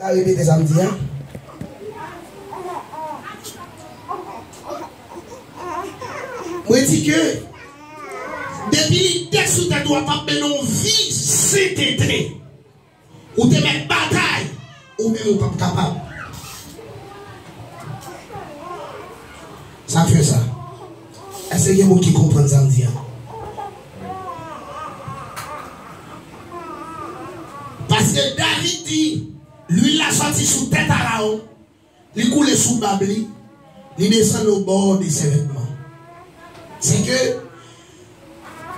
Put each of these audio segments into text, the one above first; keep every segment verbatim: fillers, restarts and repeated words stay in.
Ka repete sa m di a? Mwen di ke depi lidè sou tèt ou a p ap mennen yon vi sentete, ou te mèt batay, ou menm ou p ap kapab. Sa fè sa. Èske gen moun ki konprann sa m di a? Paske David di, lwil la sòti sou tèt Arawon, li koule sou bab li, li desann obò de se vètman. Se ke,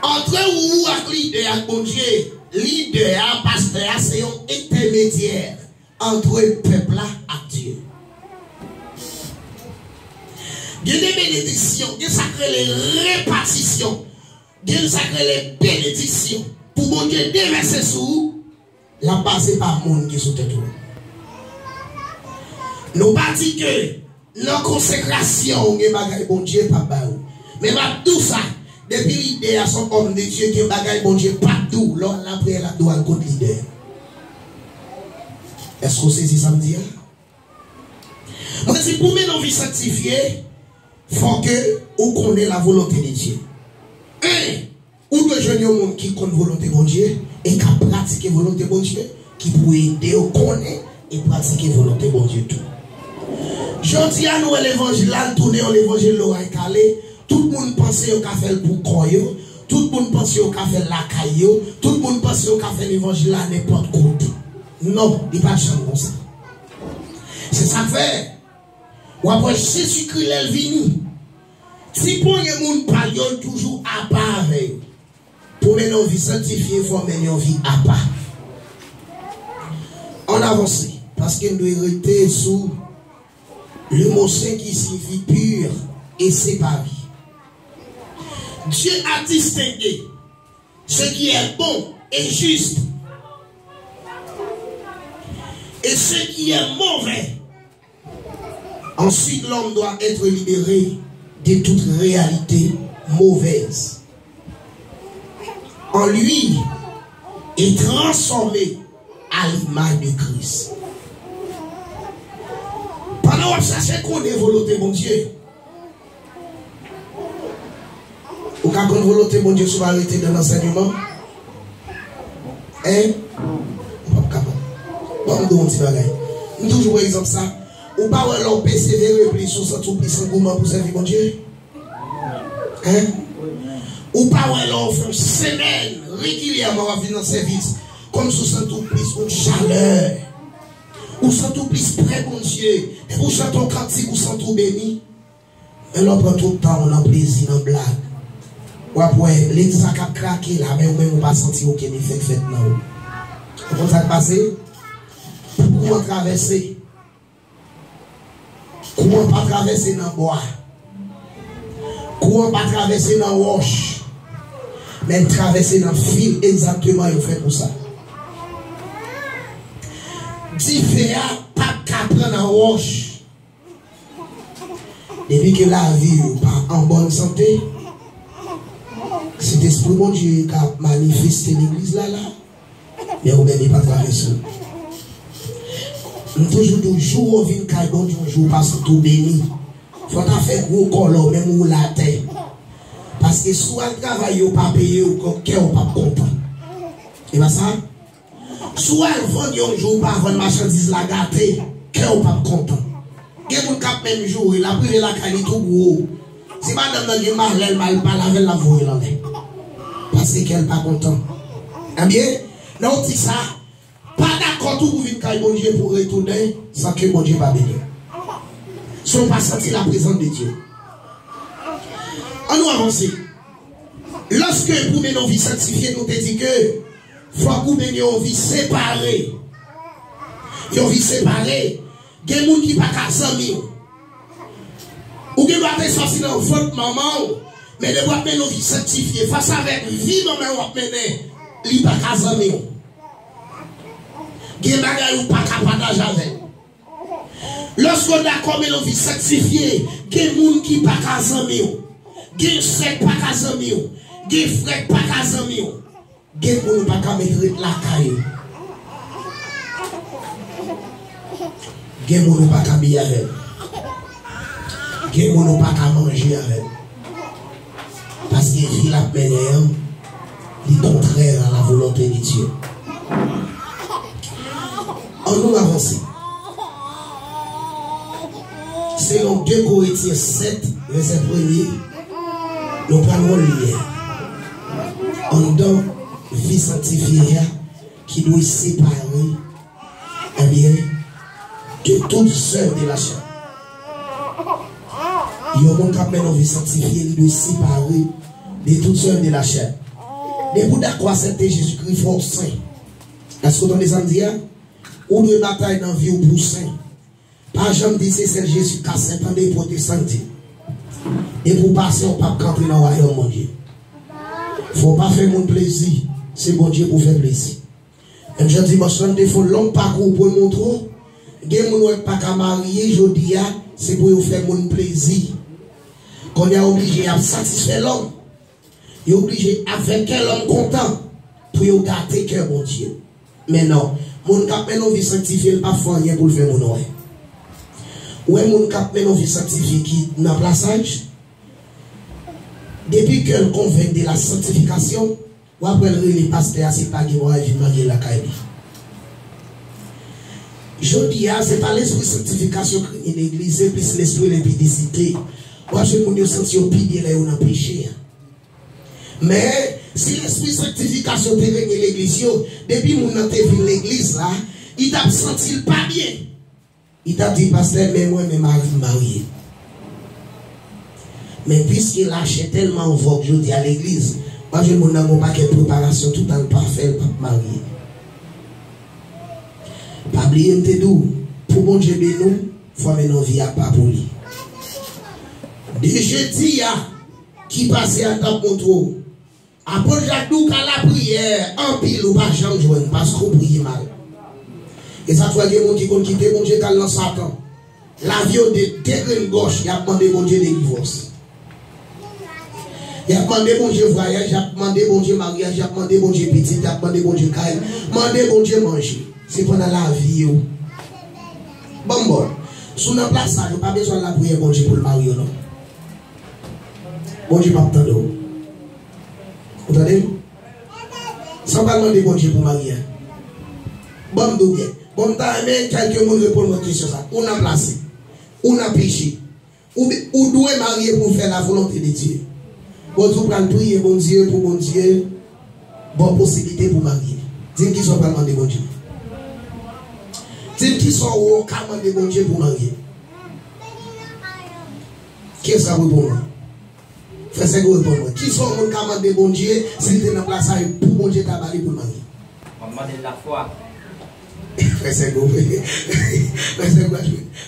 antre ou ak lidè ak Bondye, lidè a, pastè a, se yon entèmedyè antre pèp la ak Dye. Gen de benediksyon, gen sa k rele repatisyon, gen sa k rele benediksyon. Pou Bondye devèse sou ou, l ap pase pa moun ki sou tèt ou. Nou pa di ke nan konsekrasyon ou gen bagay Bondye p ap ba ou. Men m ap di w sa, depi lidè a se yon òm de Dye, gen bagay Bondye p ap di w. Lè w al lapriyè, l ap di w al kot lidè a. Èske w sezi sa m di a? Mwen di pou mennen yon vi sanktifye, fò ke ou konnen la volonté de Dieu. En, ou dwe jwenn yon moun ki konn volonte Bondye e k ap pratike volonte Bondye, ki pou ede w konnen e pratike volonte Bondye tou. Jodi a, nou wè levanjil la, l tounen yon levanjil loray kale. Tout moun panse yo ka fè l pou kò yo. Tout moun panse yo ka fè l lakay yo. Tout moun panse yo ka fè levanjil la nenpòt kote. Non, li pa t janm konsa. Se sa k fè, w ap wè Jezikri lè l vini, ti ponyen moun pa l yo, l toujou apa avè yo. Pou mennen yon vi sanktifye, fò w mennen yon vi apa. Ann avanse, paske n dwe rete sou le mo sen ki siyifi pur et séparé. Dieu a distingué ce qui est bon et juste et ce qui est mauvais. Ensuite, l'homme doit être libéré de toute réalité mauvaise en lui et transformé à l'image de Christ. Pandan w ap chache konnen volonte Bondye, ou ka konn volonte Bondye si w pa rete nan ansèyman? Hein? Ou p ap kapab. Bon, m di w yon ti bagay. M toujou pran egzanp sa. Ou pa wè lè w pesevere plis, ou santi w plis an gouman pou sèvi Bondye? Hein? Ou pa wè lè w fè yon semèn regilyèman w ap vin nan sèvis, kòmsi w santi w plis yon chalè? Ou santi w plis prè Bondye? Depi w chante yon kantik, ou santi w beni? Men lè w pran tout tan w nan plezi, nan blag, w ap wè legliz la k ap krake la, men ou menm ou pa santi okenn efè k fèt nan ou. Ou konn sa k pase? Kou an travèse. Kou an pa travèse nan bwa. Kou an pa travèse nan wòch. Men l travèse nan fil egzakteman yo fè pou sa. Dife a p ap ka pran nan wòch. Depi ke lavi w pa an bòn sante, Sentespri Bondye ka ap manifeste legliz la la, men ou menm li pa travèse w. M toujou di w, jou w vin kay Bondye, yon jou w pa santi w beni, fò w ta fè gwo kòlè w, menm woule atè. Paske si w al travay, yo pa peye w, kè w p ap kontan. E pa sa? Si w al vann yon jou, ou pa vann machandiz la gate, kè w p ap kontan. Gen moun k ap menm joure, l ap rive lakay li tou gwo. Si madanm nan gen malè, l mal pale avè l, l ap voye l anlè. Paske kè l pa kontan. Ebyen, nan yon ti sa, pa dakò tou pou vin kay Bondye pou retounen san ke Bondye pa beni w. Si w pa santi laprezans de Dye. Ann nou avanse. Lòske pou mennen yon vi sanktifye, nou te di ke fòk ou mennen yon vi separe. Yon vi separe. Gen moun ki pa ka zanmi w. Ou gen dwa te sòti nan vant manman w, men depi w ap mennen yon vi sanktifye, fas avèk vi manman w ap mennen, li pa ka zanmi w. Gen bagay ou pa ka pataje avè l. Lòske w dakò mennen yon vi sanktifye, gen moun ki pa ka zanmi w. Gen sè k pa ka zanmi w. Gen frè k pa ka zanmi w. Gen moun ou pa ka met ret lakay ou. Gen moun ou pa ka biye avè l. Gen moun ou pa ka manje avè l. Paske vi l ap mennen an, li kontrè a la volonte de Dye. Ann nou avanse. Selon de Korentyen sèt, vèsè premye, nou pral wè li yè. Anndan vi sanktifye a ki dwe separe, ebyen, de tout zèv de lachè. Yon moun k ap mennen yon vi sanktifye, li dwe separe de tout zèv de lachè. Depi w dakò aksepte Jezikri, fò w sen. Èske w tande sa m di a? Ou dwe batay nan vi w pou w sen. Pa janm di se sèl Jezi k ka sen, tande pwotestan di. Depi w pa sen, w p ap ka antre nan wayòm Bondye. Fò w pa fè moun plezi, se Bondye pou w fè plezi. Menm jan dimanch lan, m te fè yon long pakou pou mwen montre w, gen moun wè k pa ka marye jodi a, se pou yo fè moun plezi. Kounye a oblije y ap satisfè lòm. Yo oblije ap fè kè lòm kontan pou yo gate kè Bondye. Men non, moun k ap mennen yon vi sanktifye, l p ap fè anyen pou l fè moun wè. Ou wè moun k ap mennen yon vi sanktifye ki nan plasaj, depi kè l konvenk de la sanktifikasyon, w ap wè l rele pastè a si l pa gen mwayen vin marye lakay li. Jodi a, se pa lespri sanktifikasyon k renye legliz, se plis lespri lenpidisite. W ap jwenn moun yo santi yo pi byen lè yo nan peche a. Men, si lespri sanktifikasyon te renye legliz yo, depi moun nan te vin legliz la, li t ap santi l pa byen. Li t ap di, pastè, men mwen, men mari m marye. Men piske lachè tèlman an vòg jodi a legliz, w ap jwenn moun nan gen yon pakèt preparasyon, tout an l pa fè, l p ap marye. Pa bliye m te di w, pou Bondye beni w, fò w mennen yon vi apa pou li. De jedi a ki pase a, m t ap montre w. Apot Jak di w ka lapriyè anpil, ou pa janm jwenn, paske w priye mal. E sa k fè gen moun ki konn kite Bondye k al nan Satan. Lavi yo de, de grenn gòch, y ap mande Bondye delivwans. Y ap mande Bondye vwayaj, y ap mande Bondye maryaj, y ap mande Bondye pitit, y ap mande Bondye kay, mande Bondye manje. Se pandan lavi yo. Bon, bon. Si w nan plasaj, ou pa bezwen al lapriyè Bondye pou l marye w, non. Bondye p ap tande w. Ou tande m? Sa w pral mande Bondye pou marye a? Ban m di w byen. Bon, m ta renmen kèlke moun reponn mwen kesyon sa. Ou nan plasaj. Ou nan peche. Ou, ou dwe marye pou w fè la volonte de Dye. Bondye, ou pral priye Bondye pou Bondye ba w posiblite pou w marye. Di m kisa w pral mande Bondye. Di m kisa w ka mande Bondye pou w marye. Kiyès k ap reponn mwen? Frè Sègo, reponn mwen. Kisa yon moun ka mande Bondye si l te nan plasaj pou Bondye ta ba li pou l marye? M ap mande l lafwa. Frè Sègo, frè Sègo,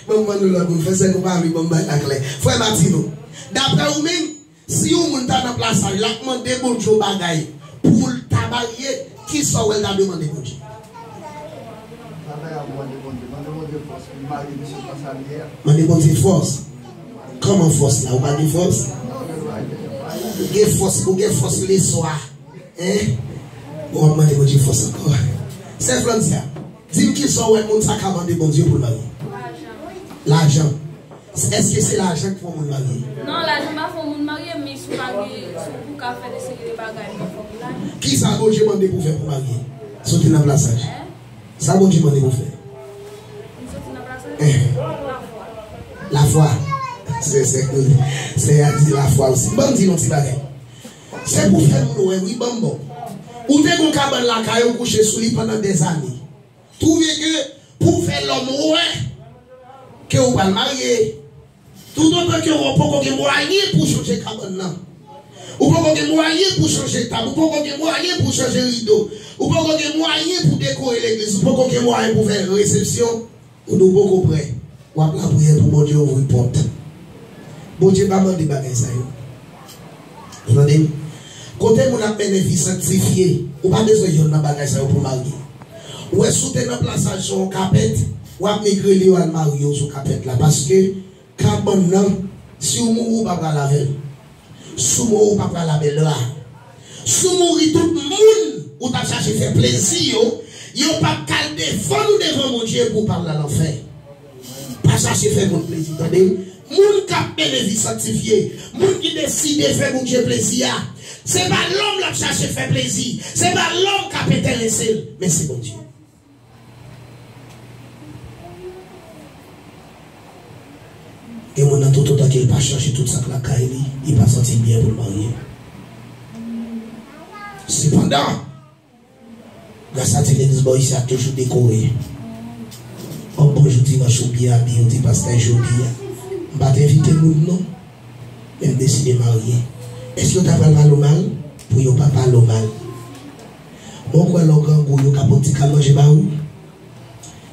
ban m mande lòt moun. Frè Sègo pa vle ban m bay la klè. Frè Matino, daprè ou menm, si yon moun ta nan plasaj, l ap mande Bondye yon bagay pou l ta marye, kisa w wè l ta dwe mande Bondye? Sa bagay ap mande Bondye, mande Bondye fòs pou l marye misye, pa sa l ye a. Mande Bondye fòs. Kòman fòs la? Ou pa gen fòs? Ou gen fòs, ou gen fòs leswa. Hein? Bon, w ap mande Bondye fòs ankò. Sè Francia, di m kisa w wè moun sa ka mande Bondye pou l marye? Lajan. Lajan. Èske se lajan k fè yon moun marye? Non, lajan pa fè yon moun marye, men si w pa gen, si w pou ka fè de seri de bagay, men fòk lajan. Kisa Bondye mande pou fè pou marye? Si w te nan plasaj. Hein? Sa Bondye mande pou fè? M soti nan plas la. Eh. Lafwa. Lafwa. Se, se, se a di lafwa osi. Ban m di nou ti bagay. Se pou fè moun wè, wi, ban m bon. Ou te gon kabann lakay ou kouche sou li pandan dèzane. Twouve ke pou fè lòm wè ke ou pral marye, toutotan ke w poko gen mwayen pou chanje kabann nan, ou poko gen mwayen pou chanje tab, ou poko gen mwayen pou chanje rido, ou poko gen mwayen pou dekore legliz, ou poko gen mwayen pou fè resepsyon, ou di w poko prè, w ap lapriyè pou Bondye ouvri pòt. Bondye pa mande bagay sa yo. Ou tande m? Kote moun ap mennen vi sanktifye, ou pa bezwen yonn nan bagay sa yo pou w marye. Ou wè, si w te nan plasaj sou yon kapèt, w ap migre li yo al marye w sou kapèt la. Paske kabann nan, si w mouri, ou pa pral avè l. Si w mouri, ou pa pral avè l la. Si w mouri, tout moun ou t ap chache fè plezi yo, yo p ap ka al defann ou devan Bondye pou w pa al nan lanfè. ap chache fè moun plezi, tande. Moun k ap mennen vi sanktifye, moun ki deside fè Bondye plezi a, se pa lòm l ap chache fè plezi, se pa lòm k ap enterese l, men se Bondye. Gen moun nan tout otan ke l pa chanje tout sa k lakay li, li pa santi l byen pou l marye. Sepandan, gras a Ti Legliz bò isi a toujou dekore. Yon bon jou dimanch ou byen abiye, ou di pastè jodi a. M pa t envite moun non. Men m deside marye. Èske yo ta pral pale w mal? Pou yo pa pale w mal. Bon, ou kwè lè w grangou, yo ka pran ti kal manje ba ou?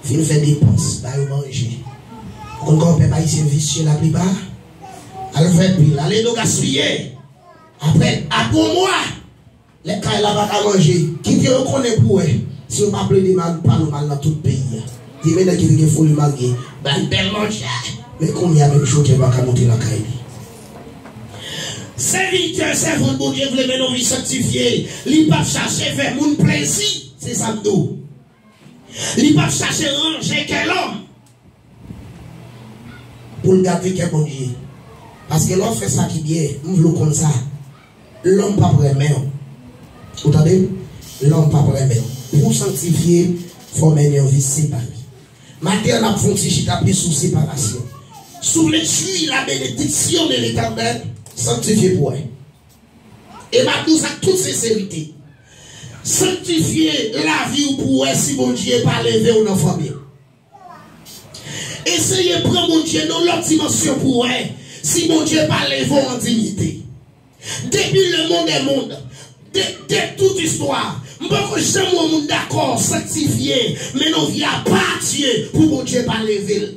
Vin fè depans, ba yo manje. Ou konn kòman pèp ayisyen visye laplipa? Al fè pil, al ede w gaspiye. Apre, apre yon mwa, lè kay la pa ka manje, kite yo konnen pou wè si yo pa plede mal, pale w mal nan tout peyi a. Di, men nèg ki te gen foli marye, bay bèl manje. Men kounye a, menm chofè pa ka monte lakay li. Sèvitè, sèvant Bondye vle mennen yon vi sanktifye, li p ap chache fè moun plezi, se sa m di w. Li p ap chache ranje kè lòm pou l gate kè Bondye. Paske lè w fè sa ki byen, m vle w konn sa, lòm p ap renmen w. Ou tande m? Lòm p ap renmen w. Pou w sanktifye, fò w mennen yon vi separe. Maten an, n ap fè yon ti chita plis sou separasyon. Si w vle jwi la benediksyon de Letènèl, sanktifye pou w. E m ap di w sa ak tout senserite. Sanktifye lavi w pou w wè si Bondye pa leve w nan fanmi w. Eseye pran Bondye nan lòt dimansyon pou w wè si Bondye pa leve w an diyite. Depi le monde est monde, de, de tout istwa, m poko janm wè moun dakò sanktifye, mennen yon vi apa a Dye pou Bondye pa leve l.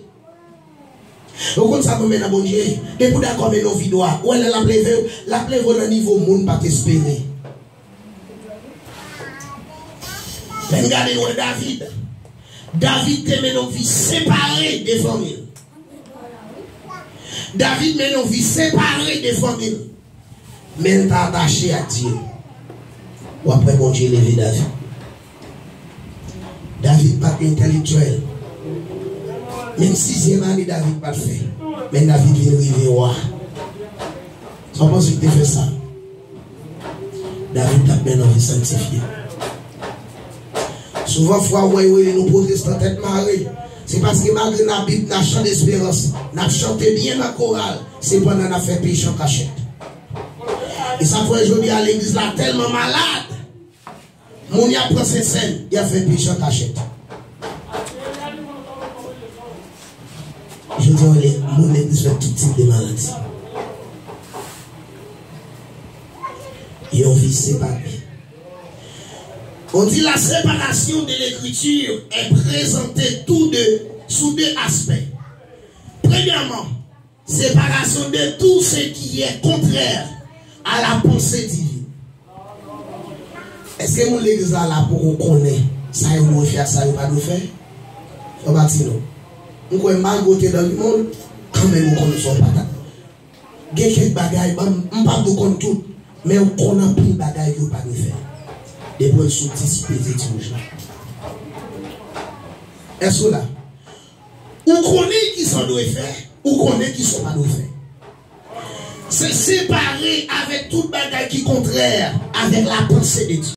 Ou konn sa mwen men nan Bondye? Depi w dakò mennen yon vi dwat, ou wè lè l ap leve w, l ap leve w nan nivo moun pa t espere. Lè n gade, n wè David. David te mennen yon vi separe de fanmi l. David mennen yon vi separe de fanmi l. Men l te atache ak Dye. W ap wè Bondye leve David. David pa t entelektyèl. Menm sizyèm ane David pa t fè. Men David vin rive wa. Sa w panse ki te fè sa? David t ap mennen yon vi sanktifye. Souvan fwa w wè yo rele nou pwotestan tèt mare, se paske malgre n abite nan chan desperans, n ap chante byen nan koral, sepandan n ap fè peche an kachèt. E sa k fè jodi a legliz la tèlman malad. Moun y ap pran sentsèn, y ap fè peche an kachèt. Jodi a, moun legliz fè tout tip de maladi. Yon vi separe. On dit la séparation de l'écriture est présentée tous deux, sous deux aspects. Premièrement, séparation de tout ce qui est contraire à la pensée divine. Èske moun legliz la la poko konnen sa yo dwe fè ak sa yo pa dwe fè? Fò m ba ti nou. M kwè malgre w te dans le monde, kanmenm ou konn sa w pa ta. Gen kèk bagay, ban m, m p ap di w konn tout, men ou konn anpil bagay ke w pa dwe fè. Depi w sou dis peze ti wouj la. Èske w la? Ou konnen ki sa w dwe fè, ou konnen ki sa w pa dwe fè. Se separe avèk tout bagay ki kontrè avèk la panse de Dye.